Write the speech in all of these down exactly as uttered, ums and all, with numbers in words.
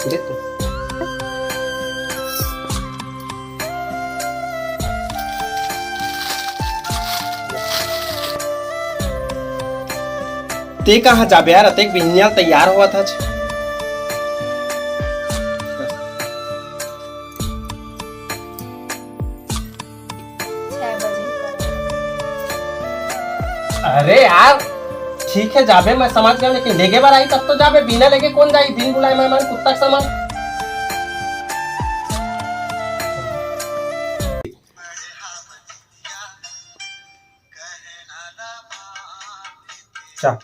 देख तो। ते कहाँ जाबे यार, अतेक बिहनिया तैयार होवत हच। छह बजे। अरे यार, ठीक है, जाबे, मैं समझ गया, लेकिन लेगे बर आही तब तो जाबे, बिना लेगे कौन जाही? बिन बुलाए मेहमान कुत्ता के समान। अच्छा।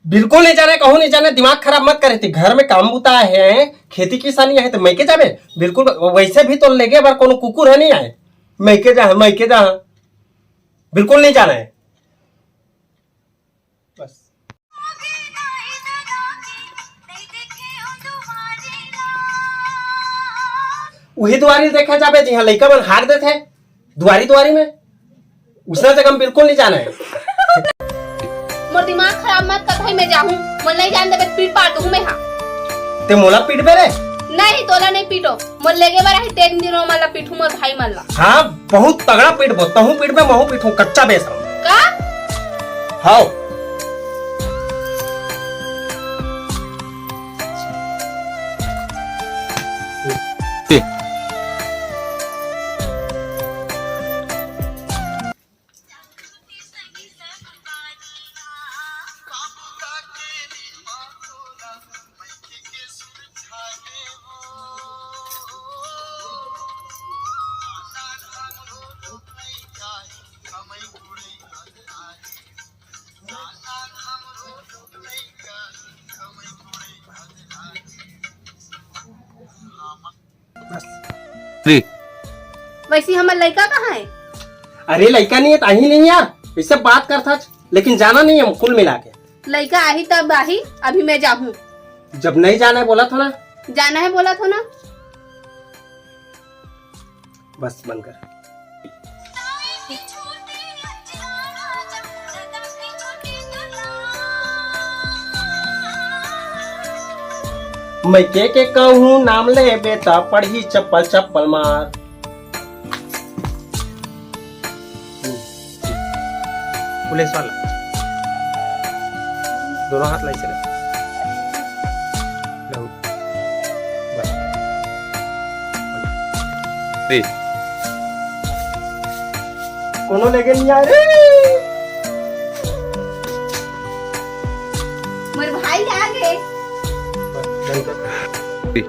बिल्कुल नहीं जाने, कहूँ नहीं जाने, दिमाग खराब मत करे। ते घर में काम बुता हे, खेती किसानी हे, तो मइके जाबे? बिल्कुल, वैसे भी तो लेगे बर कोनो कुकुर हे नहीं आए, मइके जा, मइके जा, बिल्कुल नहीं जाना है। बस। उही दुआरी देखे जाबे, जिहाँ लइका मन हाग देथे, दुआरी दुआरी में। उसना जगह में बिल्कुल नहीं जाना है। मोर दिमाग खराब मत कर भाई, मैं जाहूँ, मोर नहीं जान देबे, पीट पाट दूँ मैं, हाँ। ते मोला पीटबे रे? नहीं, तोला नहीं पीटो, मोर लेगे बर आही, तेन दिन मोला पीटू मोर भाई मन ला। हाँ, बहुत तगड़ा पीटबो, तहूँ पीटबे, महूँ पीटूँ, कच्चा बेशरम। का? हाव। बस। रे। वैसे हमर लइका कहाँ है? अरे लइका नहीं है, ताही नहीं यार, इससे बात कर था, लेकिन जाना नहीं है कुल मिला के। लइका आही तब आही, अभी मैं जाहूँ। जब नहीं जाना है बोला था ना। जाना है बोला था ना। बस बंद कर। मैं के के कहूँ नाम लेबे त पड़ही चप्पल चप्पल मार। पुलिस वाला। दोनों हाथ ला ऐसे रख। लो। बस। ए। कोनो लेगे नहीं आ रे। मोर भाई आ गे। बस, बंद कर। ए।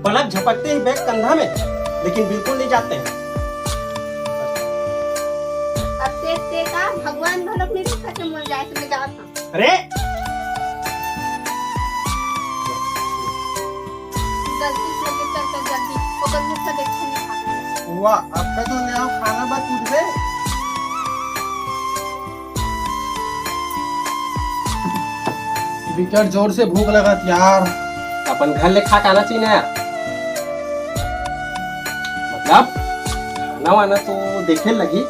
पलक झपकते ही बैग कंधा में, लेकिन बिल्कुल नहीं जाते हैं। अब ते, ते का भगवान घलोक नहीं दिखा के मोर जाए से मैं जात हूँ। अरे! गलती से लगे चल, चल जल्दी, ओकर मुंह से देखे नहीं खाते। वाह, अब तो ले आओ खाना बस उठबे। विकट जोर से भूख लगत यार। अपन घर ले खा के आना चाहिए ना यार। मतलब, खाना वाना तो देखे लगी,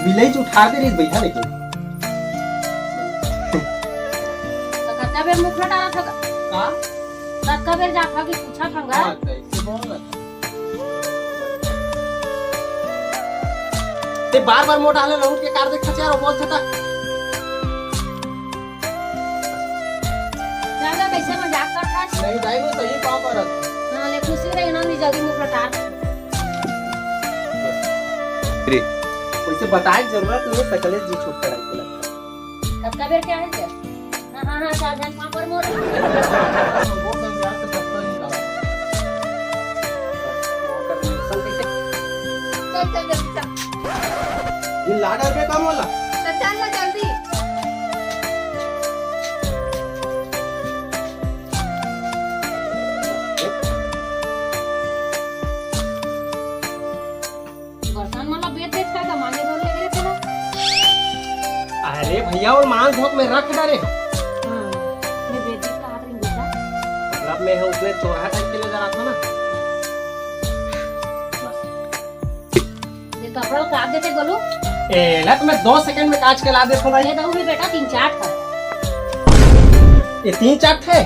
बिलई च उठा दे रही भैया, लेकिन तो कतना बेर मुखड़ा डालत हगा? का? कतका बेर जात हगा कि पूछत हगा? हाँ, तो ऐसे बोल रहा था। ते बार-बार मोटा हाले लौट के कार देख खचिया रो बोल था। ज्यादा कैसे मजाक करता है? नहीं दाई, मैं सही बात करत। हाँ, ले खुशी रही ना, नहीं जल्दी मुखड़ा डाल। रे। वैसे बताए के जरूरत नहीं है, सकले जी छूट कर आके लगता। कतका बेर के आए थे? हाँ, हाँ, हाँ, चार जन पापड़ मोड़। चल, चल, जल्दी चल। ये लाडा पे काम वाला। तो चल ना जल्दी। बर्तन मन ला बेच बेच के मांगे बर लगे रहिथे ना। अरे भैया, वो मांस धोक में रख डारे। हाँ, मैं बेच बेच के हाथ रंग बेचा। मतलब मैं है उसने चोरहा टाइप के नजर आता ना। बस। कपड़ा उतार देते गोलू। ए, ला तो मैं दो सेकंड में कांच के ला देता हूँ भाई। ये दऊ भी बेटा तीन चार था। ये तीन चार थे?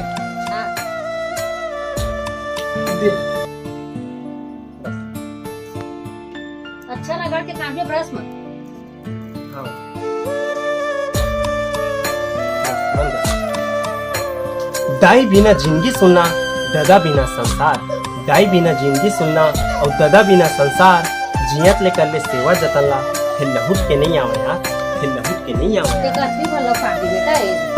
हाँ। दे। अच्छा रगड़ के कांच में ब्रश में। हाँ। दाई बिना जिंदगी सुन्ना, ददा बिना संसार। दाई बिना जिंदगी सुन्ना अउ ददा बिना संसार। जियत ले कर ले सेवा जतन ला, फिर लहुट के नहीं आवे यार, फिर लहुट के नहीं आवे यार। तेकर असली भलो पार्टी बेटा ए।